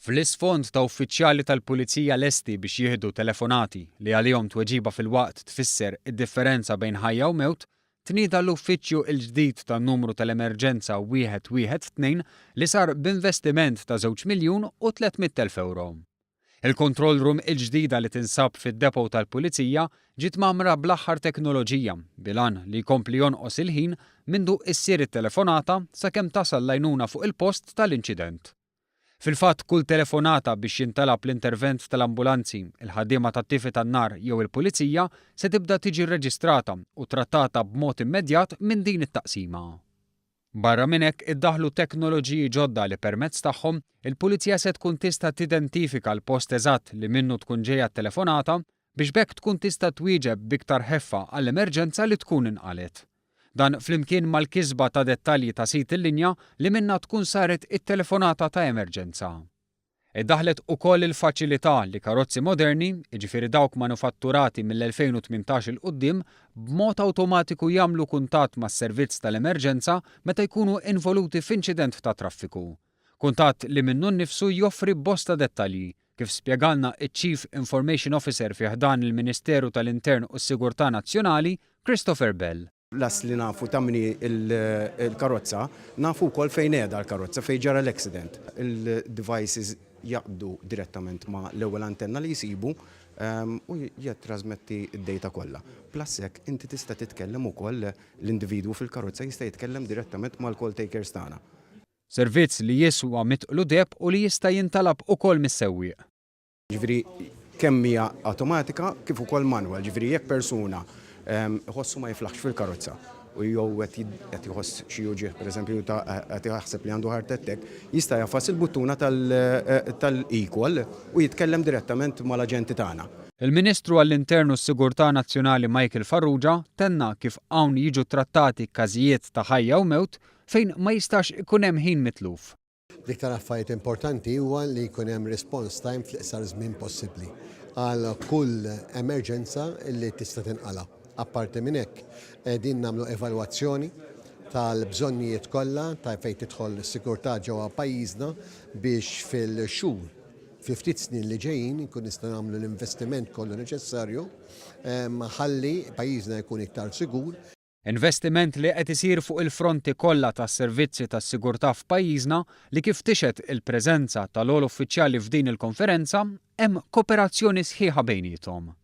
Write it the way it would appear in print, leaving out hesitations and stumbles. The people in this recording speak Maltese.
Fl-isfond ta' uffiċjali tal-Pulizija lesti biex jieħdu telefonati li għalihom tweġiba filwaqt tfisser id-differenza bejn ħajja u mewt, tnieda l-uffiċċju l-ġdid tan-numru tal-emerġenza 112 li sar b'investiment ta' żewġ miljun u 300,000 ewro. Il-control room il-ġdida li tinsab fid-depot tal-Pulizija ġiet mgħammra bl-aħħar teknoloġija bil-għan li jkompli jonqos il-ħin mindu issir it-telefonata sakemm tasal l-għajnuna fuq il-post tal-inċident. Fil-fatt, kull telefonata biex jintalab l-intervent tal-ambulanzi, il-ħaddiema tat-tifi tan-nar jew il-pulizija se tibda tiġi rreġistrata u trattata b'mod immedjat minn din it-taqsima. Barra minn hekk, iddaħħlu teknoloġiji ġodda li permezz tagħhom il-pulizija se tkun tista' tidentifika l-post eżatt li minnu tkun ġejja t-telefonata biex b'hekk tkun tista' twieġeb b'iktar ħeffa għall-emerġenza li tkun inqalgħet. Dan flimkien mal-kisba ta' dettalji ta' sid il-linja li minnha tkun saret it-telefonata ta' emerġenza. Iddaħħlet ukoll il-faċilità li karozzi moderni, jiġifieri dawk manufatturati mill-2018 'il quddiem, b'mod awtomatiku jagħmlu kuntatt mas-servizz tal-emerġenza meta jkunu involuti f'inċident tat-traffiku. Kuntatt li minnu nnifsu joffri bosta dettalji, kif spjegalna ċ-Chief Information Officer fi ħdan il-Ministeru tal-Intern u s-Sigurtà Nazzjonali, Christopher Bell. Plus li nafu ta' min hi l-karozza, nafu wkoll fejn qiegħda l-karozza, fejn ġara l-accident. Il-devices jaqbdu direttament ma' l-ewwel antenna li jsibu u jittrasmetti d-data kollha. Plus hekk inti tista' titkellem ukoll, l-individwu fil-karozza jista' jitkellem direttament mal-call takers tagħna. Servizz li jiswa mitqlu deheb u li jista' jintalab ukoll mis-sewwieq. Jiġifieri kemm hija awtomatika kif ukoll manual, jiġifieri jekk persuna iħossu ma jiflaħx fil-karozza u jew qed iħoss xi uġigħ pereżempju ta' qed jaħseb li għandu heart attack, jista' jagħfas il-buttuna tal-eCall u jitkellem direttament mal-aġenti tagħna. Il-Ministru għall-Intern u s-Sigurtà Nazzjonali Michael Farrugia tenna kif hawn jiġu trattati każijiet ta' ħajja u mewt fejn ma jistax ikun hemm ħin mitluf. L-iktar affarijiet importanti huwa li jkun hemm response time fl-iqsar żmien possibbli għal kull emerġenza li tista' tinqala'. Apparti minn hekk, qegħdin nagħmlu evalwazzjoni tal-bżonnijiet kollha ta' fejn tidħol is-sigurtà ġewwa pajjiżna biex fil-xhur, fi ftit snin li ġejjin inkun nistgħu nagħmlu l-investiment kollu neċessarju ħalli pajjiżna jkun iktar sigur. Investiment li qed isir fuq il-fronti kollha tas-servizzi tas-sigurtà f'pajjiżna li kif tixhed il-preżenza tal-ogħla uffiċjali f'din il-konferenza, hemm koperazzjoni sħiħa bejniethom.